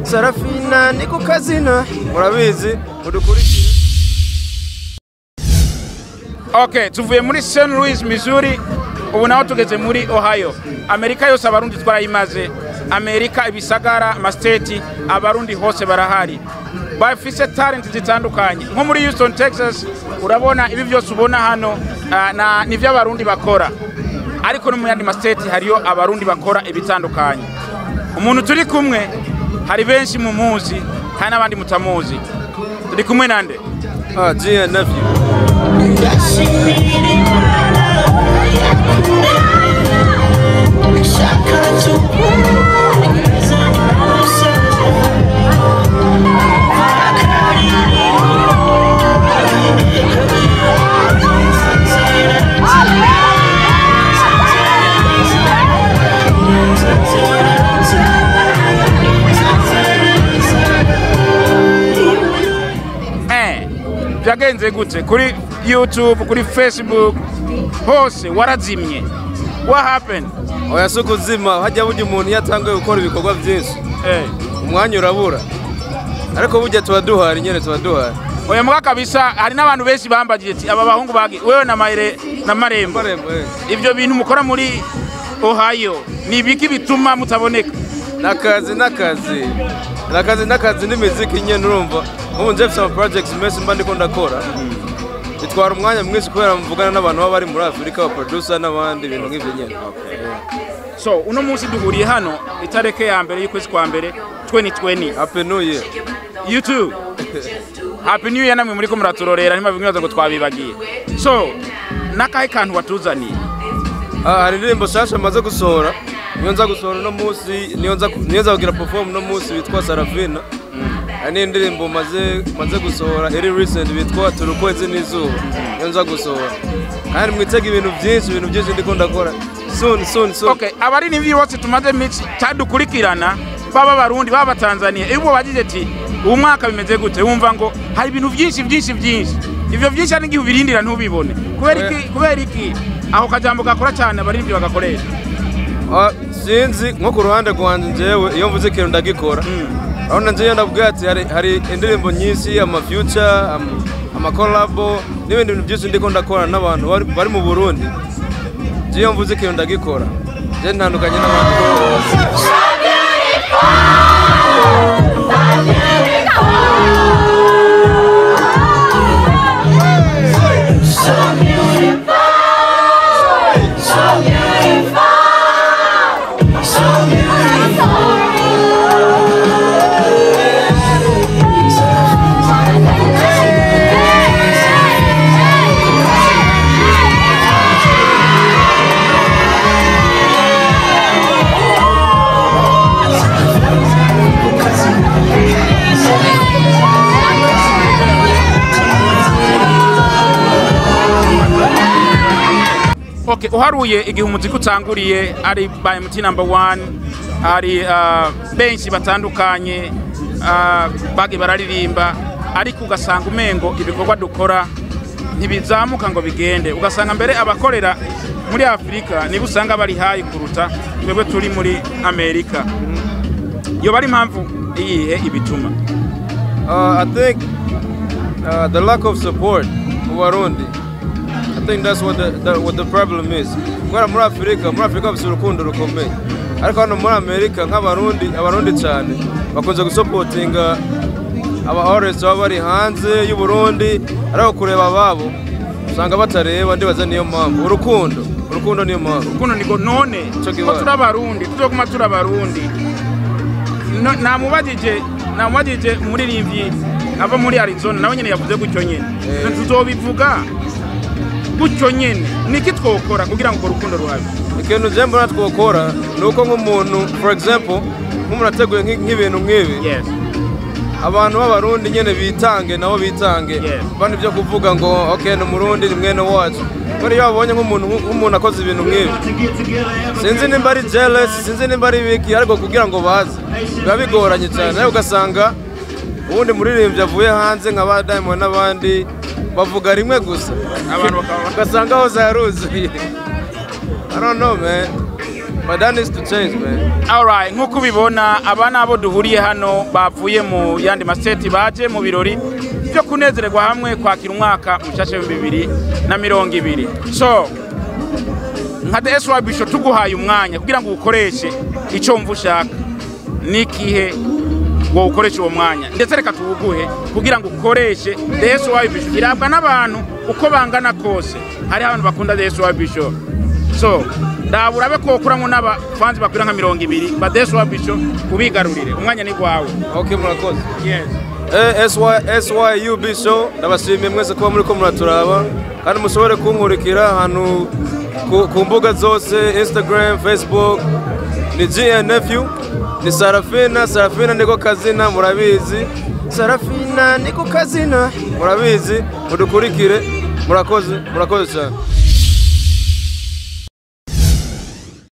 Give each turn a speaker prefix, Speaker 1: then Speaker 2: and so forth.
Speaker 1: Sarafina ni ku kazina, murabizi, mudukurikire.
Speaker 2: Okay, tuvuye muri St. Louis, Missouri, ubu naho tugeze muri Ohio. Amerika yose Abarundi twarayimaze. Amerika, ibisagara, amastate, Abarundi hose barahari, bafise talent zitandukanye. Nko muri Houston, Texas, urabona ibi byose ubona hano na nivyo Abarundi bakora, ariko no mu yandi mastate hariyo Abarundi bakora ibitandukanye. Umuntu turi kumwe, hari benshi mumuzi, hari n'abandi mutamuzi. Turi kumwe nande?
Speaker 1: Ah, GN Nephew.
Speaker 2: Byagenze gute? Kuri YouTube, kuri Facebook hose warazimye. What happened?
Speaker 1: Oya, si ukuzima. Hajya burya umuntu iyo atanguye gukora ibikorwa byinshi, umwanya urabura, ariko burya tuba duhari nyene, tuba duhari.
Speaker 2: Oya, muga kabisa hari n'abantu benshi bambagije ati aba bahungu bagi wewe na Mayire na Marembo,
Speaker 1: Marembo.
Speaker 2: Ivyo bintu mukora muri Ohio ni ibiki bituma mutaboneka?
Speaker 1: N'akazi, n'akazi, n'akazi, n'akazi n'imiziki nyene. Urumva nk'ubu nje mfise ama projects menshi mba ndiko ndakora, bitwara umwanya mwinshi kubera mvugana n'abantu baba bari muri Afurika, aba producer n'abandi, ibintu nk'ivyo nyene.
Speaker 2: So uno munsi duhuriye hano itareke ya mbere y'ukwezi kwa mbere 2020.
Speaker 1: Happy New Year.
Speaker 2: You too. Happy New Year namwe muriko muraturorera, ntimabimwibaza ngo twabibagiye. So nakahe kantu watuzaniye?
Speaker 1: Ah, hari indirimbo shasha maze gusohora, niyo nza gusohora uno munsi, niyo nza kugira perform uno munsi, witwa Sarafina. Hari n'indirimbo maze gusohora iri recent witwa Turukwezi n'izuba, niyo nza gusohora. Kandi mwitega ibintu byinshi, ibintu byinshi ndiko ndakora soon, soon, soon.
Speaker 2: Okay, abaririmbyi bose tumaze iminsi cyadukurikirana, baba Abarundi, baba Tanzania, iyo bagize ati uyu mwaka bimeze gute, wumva ngo hari ibintu byinshi, byinshi, byinshi. Ivyo byinshi hari n'igihe ubirindira ntubibone. Kubera iki? Kubera iki aho kajambo gakora cyane, abaririmbyi bagakoresha?
Speaker 1: Ah, sinzi, nko ku ruhande rwanjye njyewe iyo mvuze ikintu ndagikora. Urabona njyewe ndabwira ati hari indirimbo nyinshi, ama feature, ama collabo n'ibindi bintu byinshi ndiko ndakora n'abantu bari mu Burundi. Njyewe iyo mvuze ikintu ndagikora, njye ntandukanye n'abandi.
Speaker 3: So beautiful, so beautiful, so beautiful.
Speaker 2: Okay, uharuye igihe umuziki utanguriye, ari by MT number 1, ari benshi batandukanye bagiye bararirimba, ariko ugasanga umengo ibikorwa dukora ntibizamuka ngo bigende, ugasanga mbere abakorera muri Afurika nibo usanga bari high kuruta twebwe turi muri Amerika. Yoba ari impamvu iyihe ibituma?
Speaker 1: I think the lack of support mu Barundi. I think that's what the problem is. Kubera muri Afrika bafite urukundo rukomeye. Ariko hano muri Amerika nk'Abarundi, Abarundi cyane bakunze gusopotinga aba artists baba bari hanze y'u Burundi, ariko kureba ababo usanga batareba. Ndibaza niyo mpamvu urukundo niyo mpamvu.
Speaker 2: Urukundo niko none
Speaker 1: Ico
Speaker 2: ko
Speaker 1: kibazo.
Speaker 2: Turi Abarundi, tuzoguma turi Abarundi. No, namubajije umuririmbyi ava muri Arizona, nawe nyene yavuze gutyo nyene. Tuzobivuga gutyo nyene. Niki twokora kugira ngo urwo rukundo ruhabe?
Speaker 1: Ikintu je mbona twokora ni uko nk'umuntu, for example, nk'umuntu ateguye nk'ibintu nk'ibi, abantu b'Abarundi nyene bitange, nabo bitange. Bandi byo kuvuga ngo okay, ni Umurundi, ni mwene wacu, kubera iyo babonye nk'umuntu akoze ibintu nk'ibi, sinzi nimba ari jealous, sinzi nimba ari biki, ariko kugira ngo baze biba bigoranye cyane. Ariko ugasanga ubundi muririmbyi avuye hanze nka ba Diamond n'abandi bavuga rimwe gusa,
Speaker 2: abantu bakaba
Speaker 1: ugasanga hose yaruzuye. I don't know, man. But that needs to change, man.
Speaker 2: Alright, nk'uko ubibona, aba ni abo duhuriye hano bavuye mu yandi maseti, baje mu birori byo kunezererwa hamwe kwakira umwaka mushasha w'2020. So nka The SYB Show tuguhaye umwanya kugira ngo uwukoreshe icyo wumva ushaka, n'ikihe wowe ukoresha uwo mwanya? Ndetse reka tuwuguhe kugira ngo ukoreshe The SYB Show. Irabwa n'abantu uko bangana kose, hariho abantu bakunda The SYB Show. So ndaba urabe ko wokuramo n'abafanzi bakwira nka 20 ba The SYB Show, ubigarurire. Umwanya ni gwawe.
Speaker 1: Okay, murakoze.
Speaker 2: Yes.
Speaker 1: SY SYUB Show, ndabashimiye mwese kuba muri ko muraturaba, kandi mushobore kunkurikira ahantu ku mbuga zose, Instagram, Facebook, ni GNFU, ni Sarafina. Sarafina niko kazina, murabizi. Sarafina niko kazina, murabizi. Mudukurikire. Murakoze, murakoze cyane.